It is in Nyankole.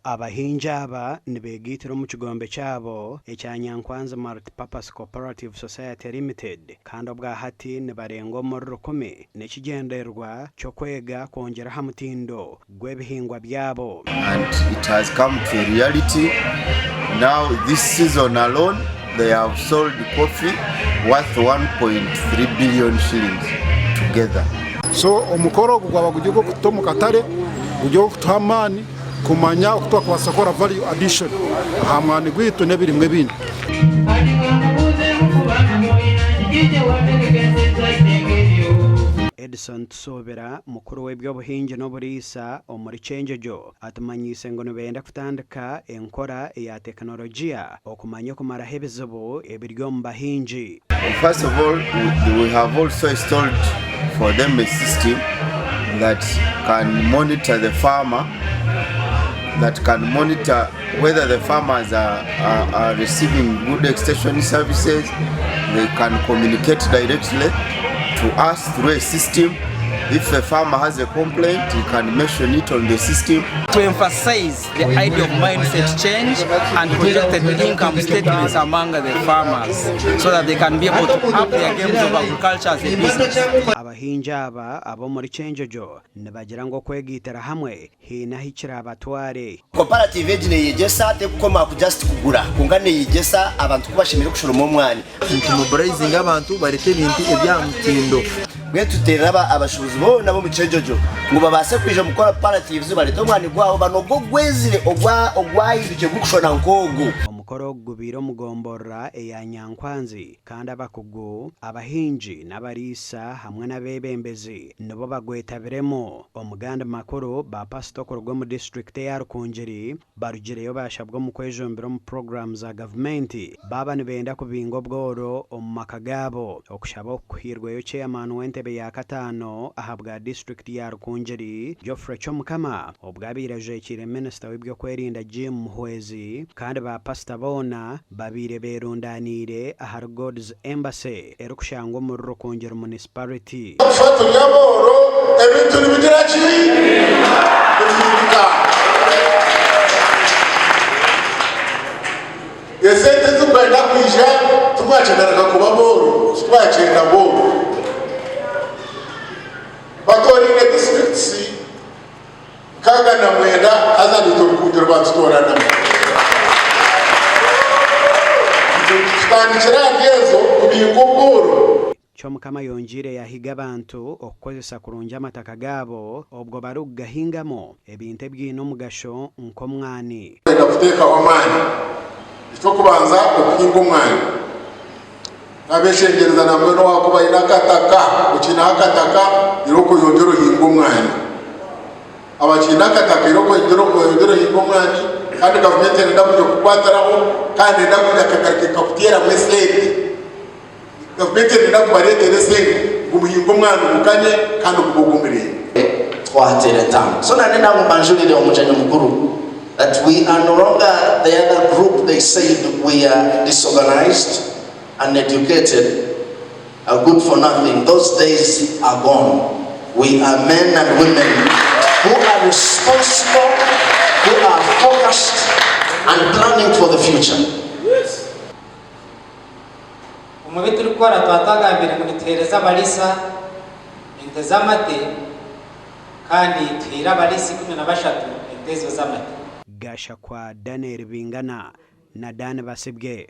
Abahingi aba nibegaitira omu kigombe kyabo ekya Nyankwanzi Multipurpose Cooperative Society Limited kandi obwahati nibarenga omuri rukumi n'ekigyendererwa ky'okwega kwongyera aha mutindo gw'ebihingwa byabo. And it has come to a reality now this season alone they have sold coffee worth 1.3 billion shillings together. So omukoro ogu gwaba guri ogw'okututa omu katare, guri ogw'okutuha amaani kumanya oku twakubaasa kukora value addition aha mwani gwaitu n'ebirimwa ebindi. Edson Tusuubira, mukuru w'eby'obuhingi n'oburiisa omuri Kyenjojo atumanyiise ngu nibenda kutandika enkora eya tekinologiya okumanya okumaraho ebizibu ebiri omu bahingi. First of all, we have also installed for them a system that can monitor the farmer, that can monitor whether the farmers are, are, are receiving good extension services, they can communicate directly to us through a system. If a farmer has a complaint, he can mention it on the system. To emphasize the idea of mindset change and projected income statements among the farmers so that they can be able to up their games of agriculture as a business. Abahingi aba ab'omuri Kyenjojo nibagira ngu okwegaitira hamwe Haine ahu kiraabatware. Cooperative egi neyegyesa tekukoma aha ku just kugura kwonka neyegyesa abantu ku bashemereire kushoroma omwani. Nitumobilizinga abantu barete ebintu ebyaha mutindo. Mbwenu tuteerera abashuubuzi boona ab'omu Kyenjojo ngu babaase kwija omu cooperatives bareete omwani gwabo banoge ogwezire ogwahindukire gurikushwana nk'ogu. Omukoro ogu gubaire omu gomborora eya Nyankwanzi Kandi abakugu, abahingi n'abariisa hamwe n'abeebembezi nibo bagwetabiremu. Omu gandi makuru, ba pasita okuruga omu disiturikiti eya Rukungiri barugireyo baashabwa omu kwejumbira omu puroguraamu za gavumenti baaba nibenda kubinga obworo omu maka gaabo. Okushaba oku kuhairweyo Chairman w'entebe ya kataano ahabwa disiturikiti ya Rukungiri, Geoffrey Kyomukama obwo abaire ajwekiire minisita w'eby'okwerinda Jim Muhwezi kandi ba pasita boona Babaire berundaniire ahari God's Embassy erikushangwa omuri Rukungiri Munisipariti. Tuba turi abooro, ebintu nibigira ki? Nibihinduka. Esente ezirikwenda kwija timwakyendaga kuba abooro, titwakyenda booro. Batooraine disiturikiti 69 haza naitwe Rukungiri rwatutooranamu. Tutandikire ahari ezo kubinga obworo. Kyomukama ayongyeire yahiga abantu okukozesa kurungi amataka gaabo obwo barikugahingamu ebintu ebiine omugasho nk'omwani. Twenda kuteekaho amaani. Eky'okubanza okuhinga omwani. Nabeshengyereza nambwenu owakuba aine akataka, okiineho akataka irooko oyongyere ohinge omwani. Abakiine akataka irooko oyongyere ohinge omwani kandi gavumenti neyenda kwija kukukwatiraho kandi neyenda kwija kagaruka ekakuteeramu esente. Gavumenti neyenda kubareetera esente ngu muhinge omwani gukanye kandi gube ogw'omurembe. Twateera entambwe. So nanye nangwa mbanjurire omugyenyi mukuru that we are no longer the other group they said we are disorganized, uneducated, are good for nothing, those days are gone, we are men and women who are responsible, who are focused and planning for the future. Omu bi turikukora twaba twagambire ngu nituheereza abariisa ente z'amate Kandi tuhaire abariisa 13 ente ezo z'amate. Gashakwa Daniel Bingana na Dan Basibye.